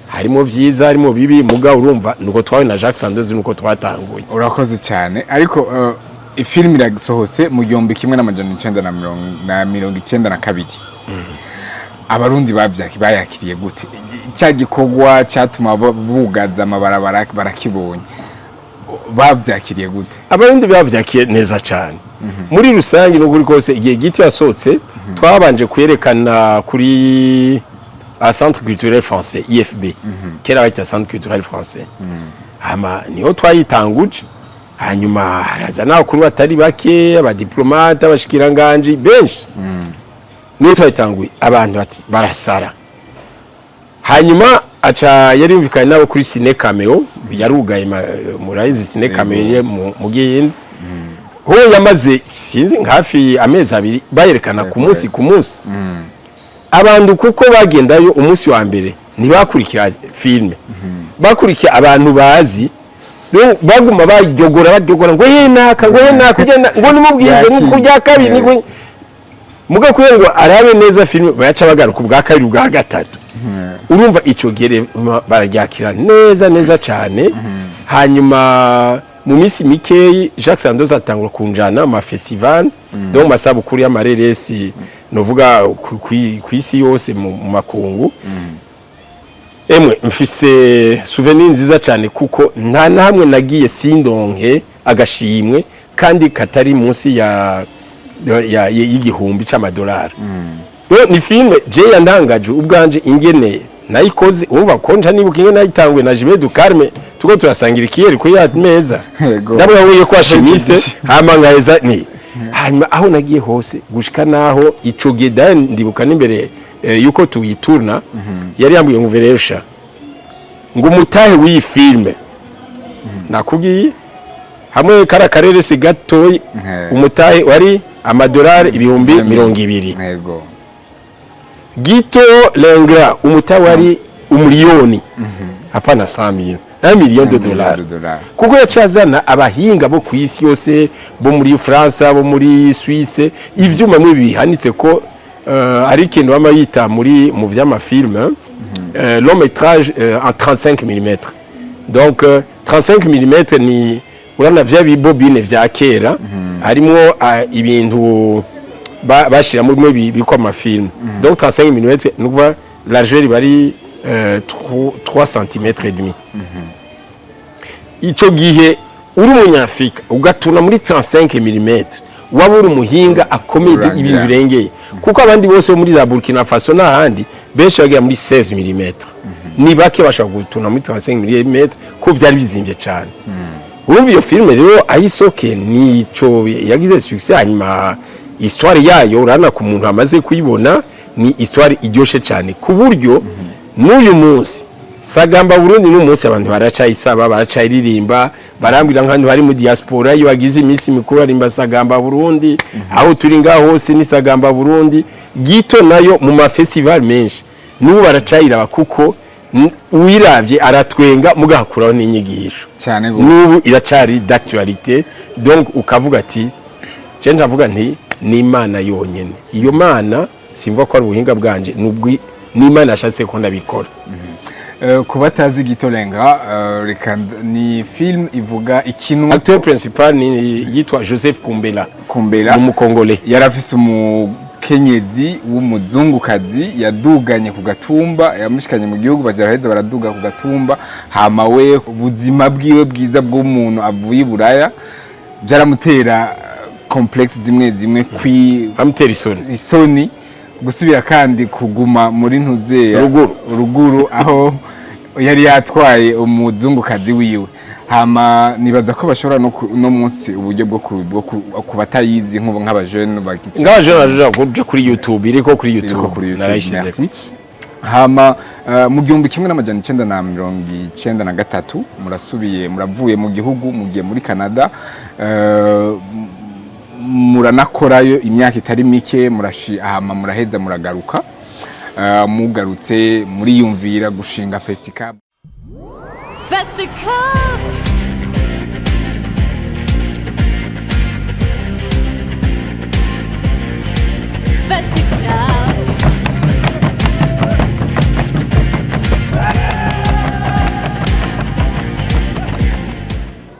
harimo vyiza, harimo bibi, muga urumva nuko twawe na Jacques Sandoz nuko twatanguye.
Urakoze cyane, ariko ifilimi irasohotse mu 1992. Abarundi bayakiriye gute? Cya gikorwa cyatuma bugaza amabarabara barakibonye, babyakiriye gute?
Abarundi bavyakiye neza cyane muri rusange. N'ukuri kose, igihe Gito yasohotse, twabanje kuyerekana kuri a Centre Culturel Français, IFB, kera bayita Centre Culturel Français. Hama niho twayitanguje, hanyuma haraza n'abakuru batari bake, abadiplomate, abashikiranganji benshi. Niho twayitanguye, abantu bati barasara. Hanyuma aca yari yumvikanye nabo kuri Ciné Cameo, yarugaye murayizi Ciné Cameo mu Gihinde, ho yamaze sinzi nka hafi amezi 2 bayerekana ku munsi ku munsi. Abantu kuko bagendayo umunsi wa mbere ntibakurikira filme, bakurikira abantu bazi. Donc, baguma baryogora baryogora ngo he naka, ngo he naka ugenda, ngo nimubwize ni kurya kabiri ni muga kubera ngo arabe neza filme, bayaca bagaruka ubwa kabiri, ubwa gatatu. Urumva ico gihe bararyakira neza neza cyane. Hanyuma mu minsi mikeyi Jacques Sandoz atangura kunjana ama festival, donc masabukuru y'amareresi novuga ku isi yose, mu makungu. Emwe, mfise souvenir nziza cyane kuko nta na hamwe nagiye sindonke agashimwe kandi katari munsi ya y'igihumbi c'amadolari. Donc ni filme je yandangaje ubwanje ingene nayikoze. Urumva ko nca nibuka ingene nayitanguye na Jimé du Carme, tuko turasangira ikiyeri kuri ya meza. Ndabona ko chimiste, hama ngaheza ni hanyuma aho nagiye hose gushika naho ico gihe ndibuka n'imbere yuko tuyiturna yari yambwiye ngo veresha ngo umutahe w'iyi filme nakubwiye hamwe kara karere si gatoyi, umutahe wari amadolari 20,000. Gito L'Ingrat, umutahe wari umuliyoni, hapana 100,000, 1 million de dollars.
Dollars.
Kuko yacazana abahinga bo ku isi yose, bo muri France, bo muri Suisse, ivyuma mwe bihanitse ko ari ikintu bama yita muri mu vy'amafilme long métrage en 35 mm. Donc 35 mm ni urabona vya bibobine vya kera harimo ibintu bashiramo bimwe bikwa amafilm. Donc 35 mm ni ukuvuga largeur bari 3 cm et demi. Ico gihe uri umunyafrika ugatuna muri 35 mm, waba uri umuhinga akomeye.
Urangira.
Ibintu birengeye, kuko abandi bose bo muri za Burkina Faso n'ahandi benshi bagera muri 16 mm. Ni bake bashobora gutuna muri 35 mm ko byari bizimbye cyane. Urumva iyo filme rero ayisoke nico yagize succès. Hanyuma histoire yayo, urabona ku muntu amaze kuyibona, ni histoire iryoshe cyane ku buryo n'uyu munsi Sagamba Burundi n'umunsi abantu baracayisaba, baracayiririmba, barambwira nk'abantu bari mu diaspora iyo bagize iminsi mikuru barimba Sagamba Burundi. Aho turi ngaho hose ni Sagamba Burundi. Gito nayo mu ma festival menshi n'ubu baracayiraba kuko uwiravye aratwenga mugahakuraho n'inyigisho.
Cyane gose.
N'ubu iracari d'actualité. Donc ukavuga ati je ndavuga nti ni Imana yonyene. Iyo Mana simvuga ko ari ubuhinga bwanje, nubwo ni Imana yashatse ko ndabikora.
Ku batazi Gito L'Ingrat, reka ni film ivuga ikinwa.
Acteur principal ni yitwa Joseph Kumbela.
Kumbela.
Ni umukongole.
Yari afise umukenyezi w'umuzungukazi yaduganye ku gatumba, yamushikanye mu gihugu, baja baraheza baraduga ku gatumba. Hama we ubuzima bwiwe bwiza bw'umuntu avuye i Buraya byaramutera complexe zimwe zimwe kwi
Amutera isoni.
Isoni gusubira kandi kuguma muri ntuzeya.
Ruguru.
Ruguru aho yari yatwaye umuzungukazi wiwe. Hama nibaza ko bashobora no munsi uburyo bwo ku batayizi nk'ubu nk'abajene
Ngaho je naje kuja kuri YouTube, iriko kuri
iriko
YouTube.
Kuri YouTube.
Narayishize.
Merci. Hama mu 1993 murasubiye, muravuye mu gihugu, mugiye muri Canada, muranakorayo imyaka itari mike, murashi hama muraheza muragaruka. Mugarutse muriyumvira gushinga Festicab.
Festicab. Festicab.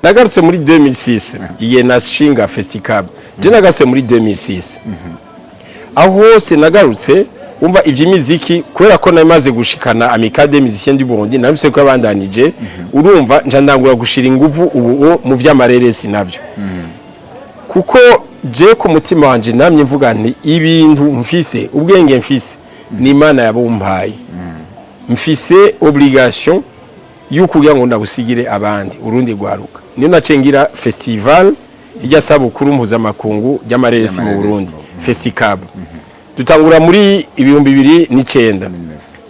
Nagarutse muri 2006, igihe nashinga Festicab. Je nagarutse muri 2006. Aho hose nagarutse, umva, ivy'imiziki, kubera ko namaze gushikana Amicale des Musiciens du Burundi, nabise ko yabandanije, urumva, nca ndangura gushira inguvu ubu mu vy'amareresi navyo, kuko je ku mutima wanje namye mvuga nti ibintu mfise, ubwenge mfise, ni Imana yabumpaye, mfise obligation y'ukugira ngo ndabusigire abandi, urundi rwaruka. Niyo naciye ngira festival ijya sabukuru mpuzamakungu ry'amareresi mu
Ry'amareresi
Burundi,
mu
Festicab. Dutangura muri 2009.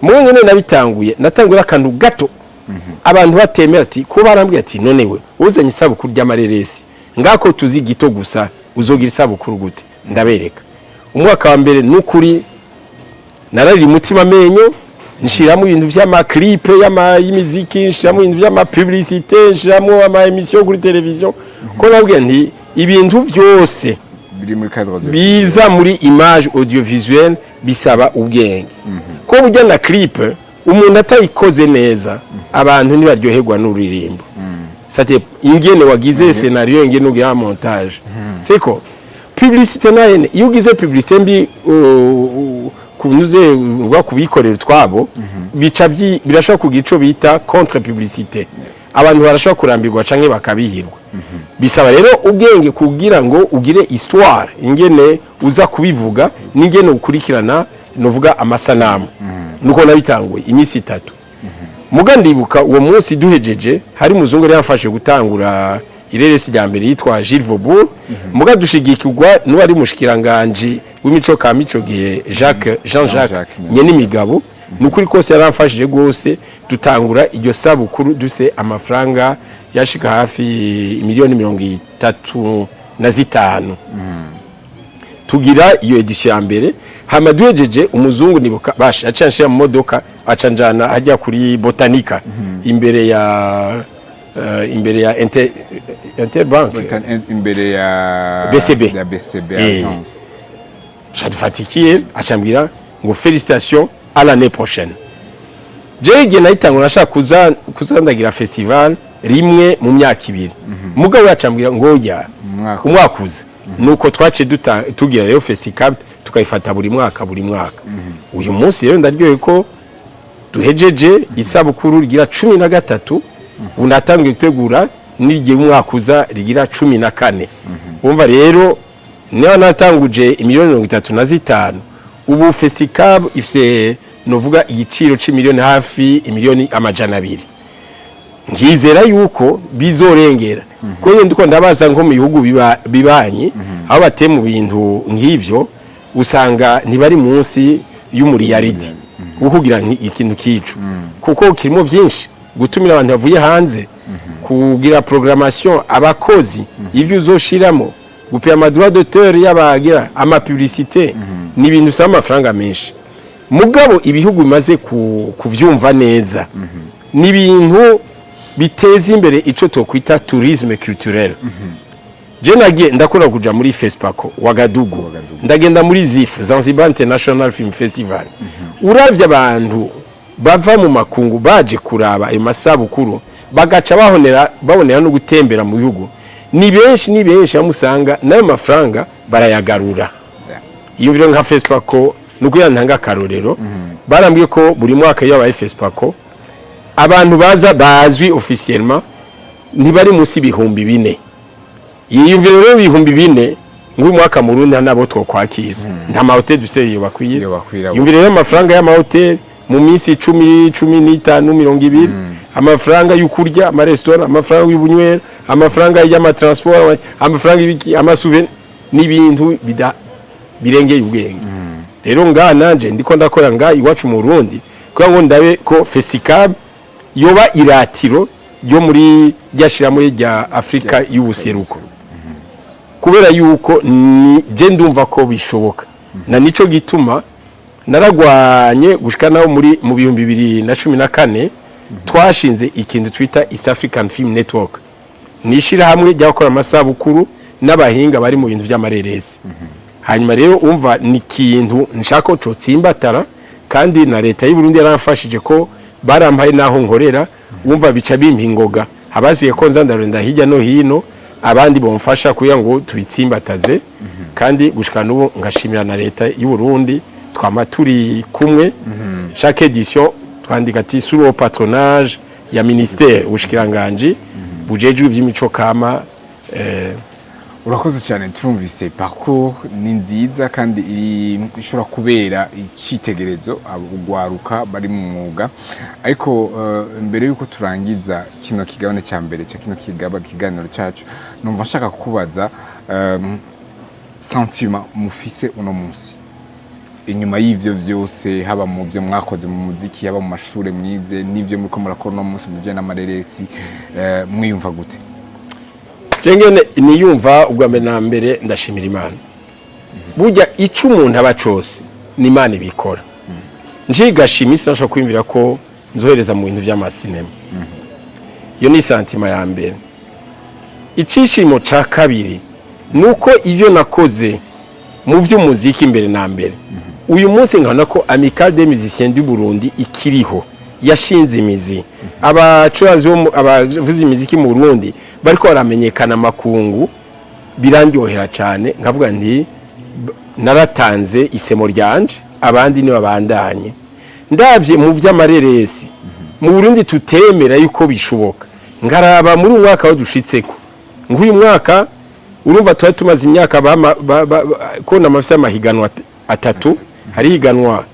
Mu nyene nabitanguye, natanguye akantu gato, abantu batemera, ati ko barambwiye ati: "None we uzanye isabukuru ry'amareresi ngako tuzi gito gusa, uzogira isabukuru gute?" Ndabereka umwaka wa mbere, nukuri nararira umutima amenyo, nshiramo ibintu vy'ama clip y'imiziki, nshiramo ibintu vy'ama publicité, nshiramo ama émission kuri television, ko nabwiye nti ibintu vyose
biri muri cadre de
biza muri image audiovisuelle bisaba ubwenge, ko burya na clip umuntu atayikoze neza, abantu ntibaryoherwa n'uririmbo. Sate ingene wagize scénario, ingene ugira montage, siko publicité nayo, iyo ugize publicité mbi kunuze uba kubikorera utwabo, bica birashobora kugira ico bita contre publicité, abantu barashobora kurambirwa canke bakabihirwa. Bisaba rero ubwenge kugira ngo ugire histoire, ingene uza kubivuga n'ingene ukurikirana, novuga amasanamu. Nuko nabitanguye iminsi 3. Muga ndibuka uwo munsi duhejeje, hari umuzungu yari yamfashe gutangura ireresi rya mbere yitwa Gilles Vaubourg, muga dushigikirwa n'uwari mushikiranganje w'imico ka mico gihe, Jacques Jean Jacques
Jacques
Nyenimigabo. Nukuri kose yaramfashije gose. Dutangura iryo sabukuru duse amafaranga yashika hafi 35 miliyoni. Tugira iyo édition ya mbere. Hama duhejeje, umuzungu nibuka basha aca anshira mu modoka, aca njana hajya kuri Botanica, imbere ya Interbank.
Imbere ya
BCB.
Ya BCB agence.
Cadufatikiye, acambwira ngo: "Félicitations, à l'année prochaine." Jewe igihe nayitangura nashaka kuza kuzandagira festival rimwe mu myaka 2, mugabo yacambwira ngo oya,
Umwaka.
Umwaka uza. Nuko twaciye tugira rero festival, tukayifata buri mwaka, buri mwaka. Uyu munsi rero ndaryoye ko duhejeje isabukuru rigira 13. Ubu natangiye gutegura n'igihe umwaka uza rigira 14. Wumva rero, niba natanguje 35 miliyoni, ubu Festicab ifise, novuga, igiciro c'imiliyoni hafi 200 miliyoni. Nkizera yuko bizorengera, kuko nyine ndiko ndabaza nko mu bihugu bibanyi aho bateye mu bintu nk'ivyo, usanga ntibari munsi y'umuriyaridi wo kugira ikintu kico, kuko kirimo byinshi: gutumira abantu bavuye hanze, kugira programmation, abakozi, ibyo uzoshiramo, gupaya ama droit d'auteur y'abagira ama publicité, ni ibintu usaba amafaranga menshi. Mugabo ibihugu bimaze kuvyumva neza, ni ibintu biteza imbere ico tokwita tourisme culturel. Je nagiye, ndakunda kuja muri Fespaco Ouagadougou, ndagenda muri ZIFF, Zanzibar International Film Festival. Uravye abantu bava mu makungu baje kuraba ayo masabukuru, bagaca bahonera, babonera no gutembera mu bihugu, ni benshi, ni benshi. Amusanga n'ayo mafaranga barayagarura. Iyo vyo nka Fespaco, nuko yantanga akarorero, barambwiye ko buri mwaka iyo habaye Fespaco, abantu baza bazwi officiellement ntibari munsi 4000. Yiyumvira rero 4000 ng'uyu mwaka mu Burundi nabo twokwakira, nta mahoteli dufise iyo bakwiye.
Iyo bakwira.
Yumvira rero amafaranga y'amahoteli mu minsi 10, 15, 20, amafaranga y'ukurya, amaresitora, amafaranga y'ubunywero, amafaranga y'ama transport, amafaranga y'ibiki, ama souvenir, n'ibintu birengeye ubwenge. Rero ngaha nanje ndiko ndakora ngaha iwacu mu Burundi kugira ngo ndabe ko Festicab yoba iratiro ryo muri ryashirahamwe rya Afrika y'ubuseruko, kubera yuko ni je ndumva ko bishoboka. Na nico gituma naragwanye gushika naho muri mu 2014 twashinze ikintu twita East African Film Network, ni ishirahamwe ry'abakora amasabukuru n'abahinga bari mu bintu by'amareresi. Hanyuma rero umva, ni ikintu nshaka ko cotsimbatara, kandi na leta y'u Burundi yaramfashije ko barampaye naho nkorera. Wumva bica bimpa ingoga. Habasiye ko nza ndarenda hirya no hino abandi bomfasha kugira ngo tubitsimbataze. Kandi gushika n'ubu ngashimira na leta y'u Burundi, twama turi kumwe. Chaque édition twandika ati "sous le patronage ya ministère", ubushikiranganji bujejwe ivy'imico kama.
Urakoze cyane. Turumvise parcours ni nziza kandi ishobora kubera icyitegererezo urwaruka bari mu mwuga. Ariko mbere y'uko turangiza kino kigabane cya mbere cya kino kiganiro cyacu, numva nshaka kukubaza sentiment mufise uno munsi inyuma y'ivyo vyose, haba mu byo mwakoze mu muziki, haba mu mashure mwize, n'ivyo muriko murakora uno munsi mu bijanye n'amareresi, mwiyumva gute?
Jengene niyumva, ubwa mbere na mbere ndashimira Imana. Burya ico umuntu aba cose ni Imana ibikora. Njigashima isi nashobora kwiyumvira ko nzohereza mu bintu vy'amasinema. Iyo ni sentiment ya mbere. Icishimo ca kabiri nuko ivyo nakoze mu vy'umuziki, mbere na mbere uyu munsi nkabona ko Amicale des Musiciens du Burundi ikiriho, yashinze imizi, abacuranzi bo abavuza imiziki mu Burundi bariko baramenyekana makungu, birandyohera cyane. Nkavuga nti naratanze isemo ryanje, abandi ni babandanye. Ndavye mu vy'amareresi mu Burundi tutemera yuko bishoboka, ngaraba muri uyu mwaka aho dushitseko, nk'uyu mwaka urumva tuba tumaze imyaka kona amafisi amahiganwa atatu. Hari higanwa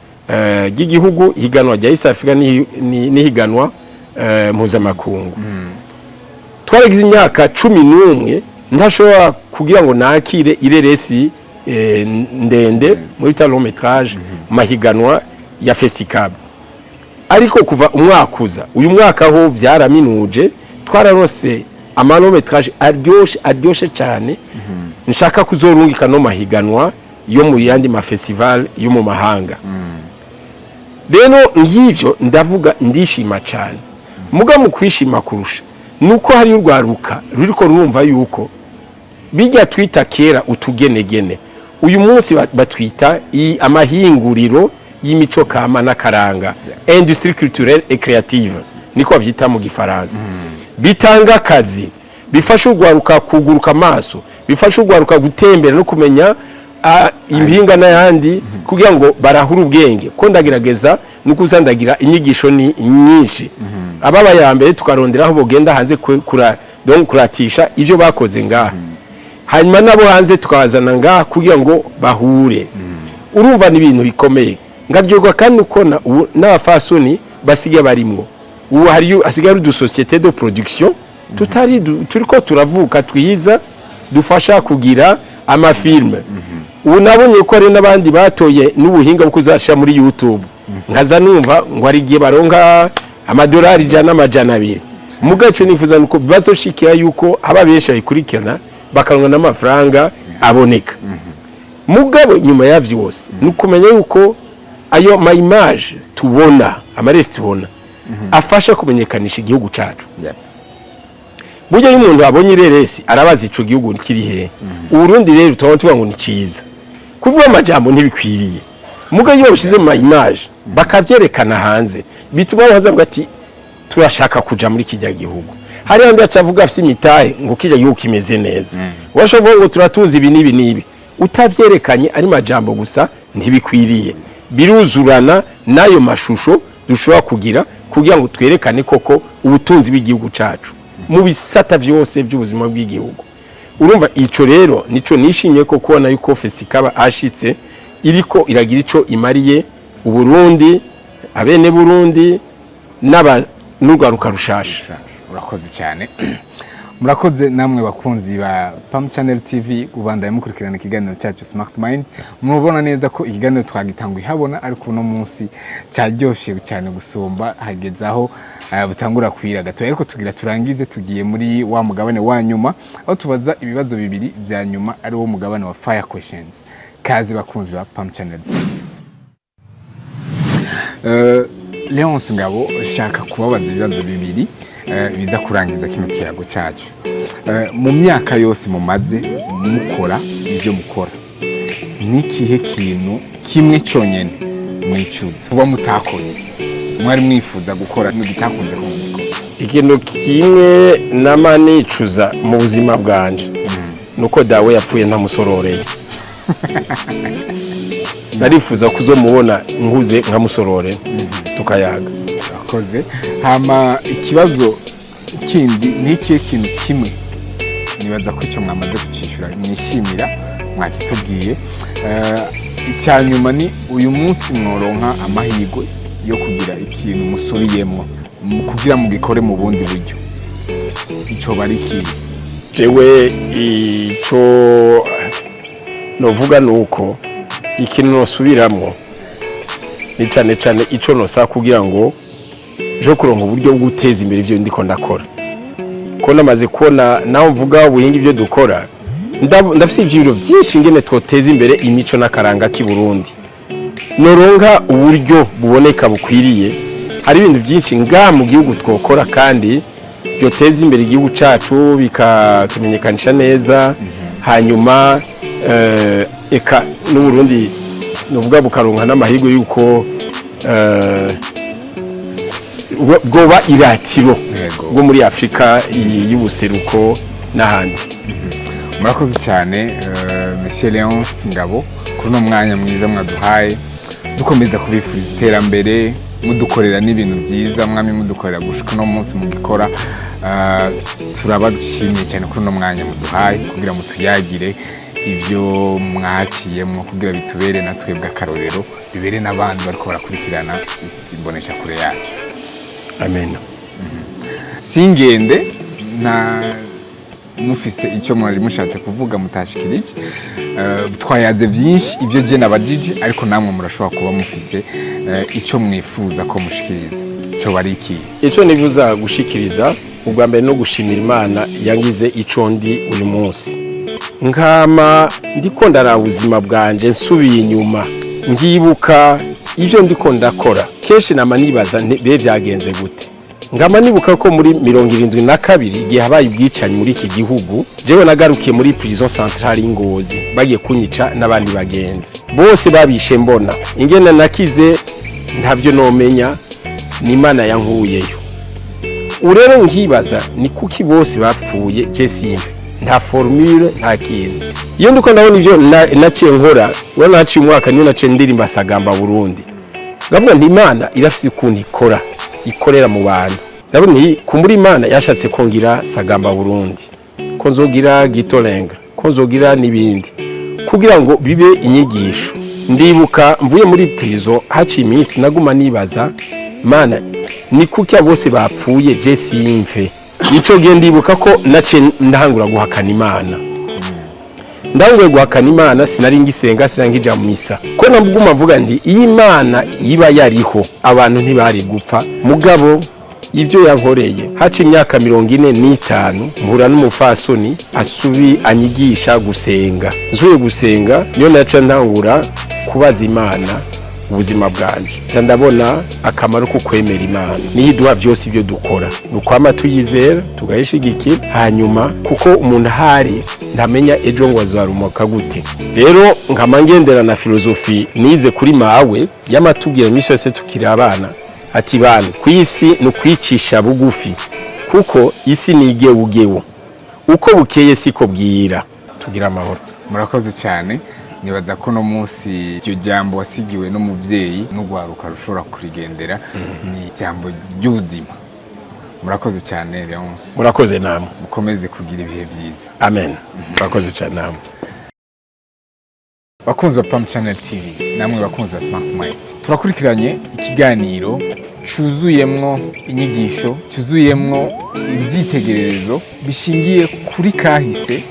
ry'igihugu, higanwa rya East Africa n'ihiganwa mpuzamakungu. Twaragize imyaka 11 ntashobora kugira ngo nakire ireresi ndende muri ta long métrage mu mahiganwa ya Festicab. Ariko kuva umwaka uza, uyu mwaka ho vyaraminuje, twararose ama long métrage aryoshe, aryoshe cyane, nshaka kuzorungika no mahiganwa yo mu yandi ma festival yo mu mahanga. Rero ngivyo ndavuga ndishima cyane. Muga mu kwishima kurusha nuko hari urwaruka ruriko rurumva yuko bijya twita kera utugenegene, uyu munsi batwita amahinguriro y'imico kama n'akaranga, industrie culturelle et créative niko bavyita mu Gifaransa. Bitanga akazi, bifasha urwaruka kuguruka amaso, bifasha urwaruka gutembera no kumenya impinga n'ayandi kugira ngo barahure ubwenge. Ko ndagerageza no kuza ndagira inyigisho ni nyinshi, ababa ya mbere tukarondera aho bogenda hanze donc kuratisha ivyo bakoze ngaha, hanyuma nabo hanze tukabazana ngaha kugira ngo bahure. Urumva ni ibintu bikomeye. Ngaryoherwa kandi uko ubu n'abafasoni basigaye barimwo. Ubu hariyo hasigaye hari udusociété de production tutari turiko turavuka twiza dufasha kugira amafilme. Ubu nabonye ko hari n'abandi batoye n'ubuhinga bwo kuzashira muri YouTube, nkaza numva ngo hari igihe baronka amadolari 100, 200. Muga ico nifuza nuko bazoshikira yuko haba benshi bayikurikirana bakaronka n'amafaranga aboneka. Mugabo nyuma ya vyose ni ukumenya yuko ayo ma image tubona, amaresi tubona, afasha kumenyekanisha igihugu cacu. Burya iyo umuntu abonye ireresi arabaza ico gihugu kiri hehe. Uburundi rero tuba tuvuga ngo ni ciza, kuvuga amajambo ntibikwiriye. Muga iyo babishize mu ma image bakavyerekana hanze, bituma bazavuga ati turashaka kuja muri kijya gihugu. Hari andi acavuga afise imitahe ngo kijya gihugu kimeze neza. Urashobora kuvuga ngo turatunze ibi n'ibi n'ibi, utavyerekanye ari majambo gusa ntibikwiriye. Biruzurana n'ayo mashusho dushobora kugira kugira ngo twerekane koko ubutunzi bw'igihugu cacu mu bisata vyose by'ubuzima bw'igihugu. Urumva ico rero nico nishimye ko kubona yuko Festicab ashitse iriko iragira ico imariye Uburundi, abene Burundi n'aba n'urwaruka rushasha.
Urakoze cyane. Murakoze namwe bakunzi ba Pam Channel TV ubandanye mukurikirana ikiganiro cyacu Smart Mind. Murabona neza ko ikiganiro twagitanguye habona, ariko uno munsi cyaryoshe cyane gusumba, hageze aho butangura kwira gato. Ariko tugira turangize, tugiye muri wa mugabane wa nyuma aho tubaza ibibazo bibiri vya nyuma, ari wo mugabane wa fire questions. Kaze bakunzi ba Pam Channel TV. Leonce Ngabo, shaka kubabaza ibibazo bibiri biza kurangiza kino kiyago cyacu. Mu myaka yose mumaze mukora ibyo mukora, ni ikihe kintu kimwe cyonyine mwicuza kuba mutakoze, mwari mwifuza gukora mutakunze ko mubikora?
Ikintu kimwe nama nicuza mu buzima bwanje nuko dawe yapfuye ntamusororeye. Narifuza kuzomubona nkuze nkamusorore, tukayaga.
Akoze. Hama ikibazo kindi ni ikihe? Kintu kimwe nibaza ko icyo mwamaze kucishura mwishimira mwakitubwiye. Icya nyuma ni uyu munsi mworonka amahirwe yo kugira ikintu musubiyemwo kugira mugikore mu bundi buryo, ico bari ikihe?
Jewe ico novuga nuko ikintu nosubiramwo ni cane cane ico nosaba kugira ngo jo kuronka uburyo bwo guteza imbere ivyo ndiko ndakora, ko namaze kubona naho mvuga ubuhinga ibyo dukora, ndafise ivyiyumviro vyinshi ingene twoteza imbere imico n'akaranga k'i Burundi. Noronka uburyo buboneka bukwiriye, hari ibintu byinshi ngaha mu gihugu twokora kandi byoteza imbere igihugu cacu, bikatumenyekanisha neza. Hanyuma eka n'Uburundi nuvuga bukaronka n'amahirwe yuko bwoba iratiro bwo muri Afrika y'ubuseruko n'ahandi.
Murakoze cyane, Monsieur Leonce Ngabo, kuri uno mwanya mwiza mwaduhaye. Dukomeza kubifuriza iterambere, mudukorera n'ibintu byiza mwami mudukorera gushika uno munsi mugikora. Turabashimiye cyane kuri uno mwanya muduhaye kugira mutuyagire ibyo mwakiyemo, kugira bitubere na twebwe akarorero, bibere n'abandi bariko barakurikirana isi mboneshakure yacu.
Amen.
Singende nta mufise icyo mwari mushatse kuvuga mutashikirije. Twayaze byinshi ibyo je nabajije, ariko namwe murashobora kuba mufise icyo mwifuza ko mushikiriza. Cyo bari iki?
Ico nifuza gushikiriza ubwa mbere no gushimira Imana yangize ico ndi uyu munsi. Nkama ndiko ndaraba ubuzima bwanje nsubiye inyuma, nkibuka ibyo ndiko ndakora, kenshi nama nibaza nti be byagenze gute? Ngama nibuka ko muri 72, igihe habaye ubwicanyi muri iki gihugu, jewe nagarukiye muri prison centrale y'Ingozi bagiye kunyica n'abandi bagenzi bose babishe. Mbona ingene nakize ntavyo nomenya, ni Imana yankuyeyo. Urero nkibaza ni kuki bose bapfuye je simve? Nta formule, nta kintu. Iyo ndiko ndabona ivyo naciye nkora, urabona naciye umwaka niyo naciye ndirimba Sagamba Burundi, ngavuga nti Imana irafise ukuntu ikora, ikorera mu bantu. Ndabona nti kumbura Imana yashatse ko ngira Sagamba Burundi, ko nzogira Gitolenga, ko nzogira n'ibindi kugira ngo bibe inyigisho. Ndibuka mvuye muri prison haciye iminsi, naguma nibaza: Mana, ni kuki abo bose bapfuye je simve? Ico gihe ndibuka ko naciye ndahangura guhakana Imana. Ndanguye guhakana Imana, sinari ngisenga, sinari ngija mu misa, ko nabwo mvuga nti iyo Imana iba yariho abantu ntibari gupfa. Mugabo ibyo yankoreye, haca imyaka 45 mpura n'umufasoni asubi anyigisha gusenga. Nsubiye gusenga niyo naca ntangura kubaza Imana ubuzima bwanje. Nca ndabona akamaro ko kwemera Imana, niyo iduha vyose. Ibyo dukora ni ukwama tuyizera, tukayishigikira. Hanyuma kuko umuntu ahari ntamenya ejo ngo azarumoka gute. Rero nkama ngendera na philosophie nize kuri mawe yamatubwira iminsi yose tukiri abana, ati: "Bana, ku isi ni ukwicisha bugufi, kuko isi ni igewugewu, uko bukeye siko bwira." Tugira amahoro.
Murakoze cyane. Nibaza ko no munsi iryo jambo wasigiwe n'umuvyeyi n'urwaruka rushobora kurigendera, ni ijambo ry'ubuzima. Murakoze cyane, Leonce.
Murakoze namwe.
Mukomeze kugira ibihe byiza.
Amen, murakoze cyane namwe.
Bakunzi ba Pam Channel TV, namwe bakunzi ba Smart Mind, turakurikiranye ikiganiro cuzuyemwo inyigisho, cuzuyemwo ibyitegererezo bishingiye kuri kahise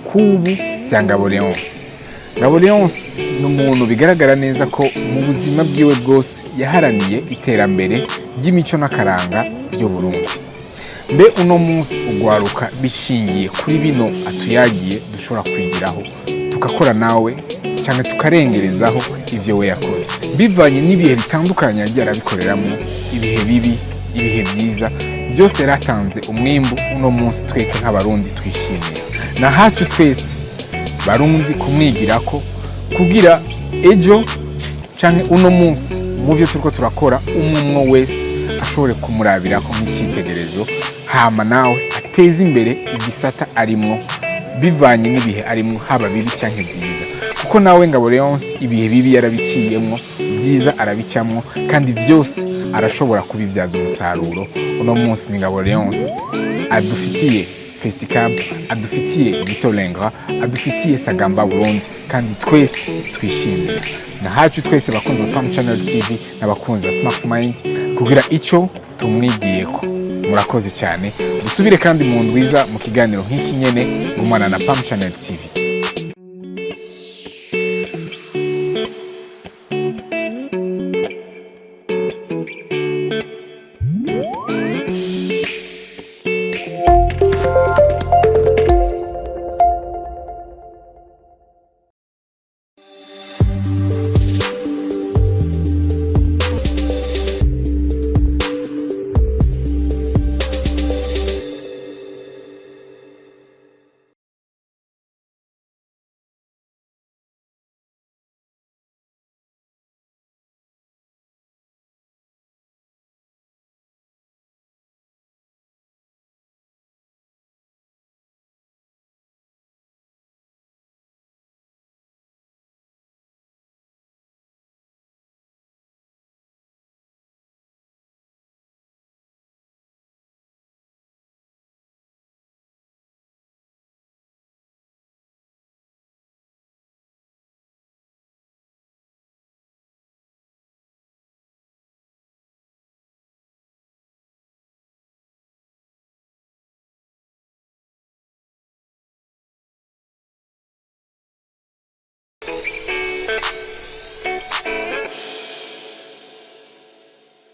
k'ubu bya Ngabo Leonce. Ngabo Leonce ni umuntu bigaragara neza ko mu buzima bwiwe bwose yaharaniye iterambere ry'imico n'akaranga by'u Burundi. Mbe uno munsi ugwaruka, bishingiye kuri bino atuyagiye, dushobora kwigiraho tugakora nawe cyangwa tukarengerezaho ivyo we yakoze, bivanye n'ibihe bitandukanye yagiye arabikoreramo, ibihe bibi, ibihe byiza, byose yaratanze umwimbu uno munsi twese nk'Abarundi twishimira. Na hacu twese Barundi kumwigirako kugira ejo canke uno munsi mu byo turiko turakora, umwe umwe wese ashobore. ashobore kumurabirako nk'icyitegerezo, hama nawe ateze imbere igisata arimwo bivanye n'ibihe arimwo, haba bibi cyangwa byiza, kuko nawe Ngabo Leonce ibihe bibi yarabiciyemwo, byiza arabicamwo, kandi byose arashobora kubibyaza umusaruro. Uno munsi ni Ngabo Leonce adufitiye Festicab, adufitiye Gitolengra, adufitiye Sagamba Burundi, kandi twese twishimira na hacu twese bakunzi ba Pam Channel TV n'abakunzi ba Smart Mind kugira ico tumwigiyeko. Murakoze cyane, dusubire kandi mu ndwiza mu kiganiro nk'iki nyene. Gumana na Pam Channel TV.